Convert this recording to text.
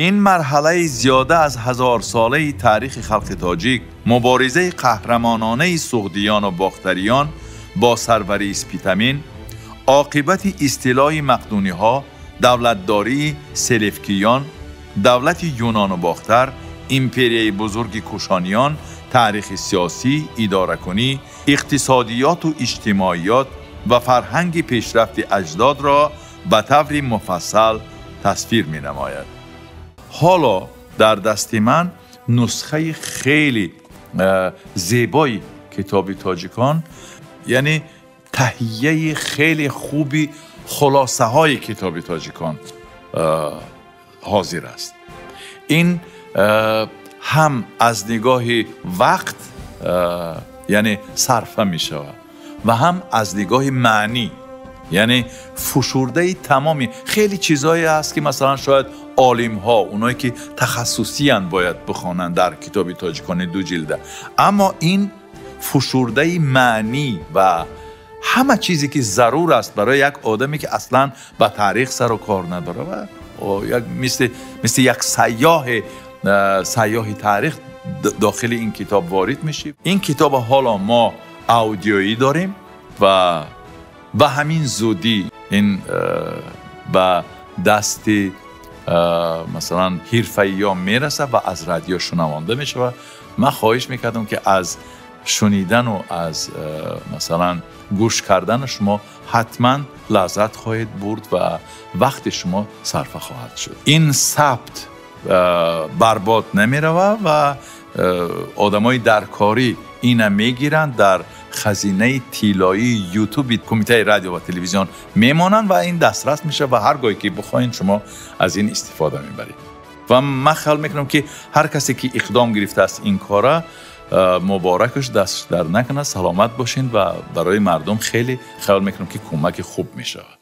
Ин марҳалаи зиёда аз ҳазорсолаи таърихи халқи тоҷик, муборизаи қаҳрамононаи суғдиёну бохтариён бо сарварии Спитамин, оқибати истилои мақдуниҳо, давлатдории селевкиён, давлати юнону бохтар, империяи бузурги кушониён, таърихи сиёсӣ, идоракунӣ, иқтисодиёту иҷтимоиёт ва фарҳанги пешрафти аҷдодро ба таври муфассал тасвир менамояд. Ҳоло дар дасти ман нусхаи хеле зебои китоби тоҷикон, яъне таҳияи хеле хуби хулосаҳои китоби тоҷикон ҳозир аст. Ин ҳам аз нигоҳи вақт, яъне сарфа мешавад, ва ҳам аз нигоҳи маънӣ, яъне фушурдаи тамоми хеле чизҳое аст, ки масалан шояд олимҳо, оное ки тахассусиянд, бояд бихонанд дар китоби тоҷикони ду ҷилда, аммо ин фушурдаи маънӣ ва ҳама чизе ки зарур аст барои як одаме, ки аслан ба таърих сару кор надорад ва мисли як сайёҳи таърих дохили ин китоб ворид мешӣ. Ин китоба ҳоло мо аудиоӣ дорем ва ба ҳамин зудӣ ин ба дасти масалан ҳирфаиён мерасад ва аз радио шунавонда мешавад. Ман хоҳиш мекардам, ки аз шунидану аз масалан гӯш кардани шумо ҳатман лаззат хоҳед бурд ва вақти шумо сарфа хоҳад шуд. Ин сабт барбод намеравад ва одамои даркорӣ ина мегиранд, дар хазинаи тиллоии Ютуби Кумитаи радио ва телевизион мемонанд ва ин дастрас мешавад ва ҳар гоҳе ки бихоҳед, шумо аз ин истифода мебаред. Ва ман хаёл мекунам, ки ҳар касе ки иқдом гирифтааст ин кора, муборакаш, даст дар накунад, саломат бошед ва барои мардум хеле хаёл мекунам, ки кӯмаки хуб мешавад.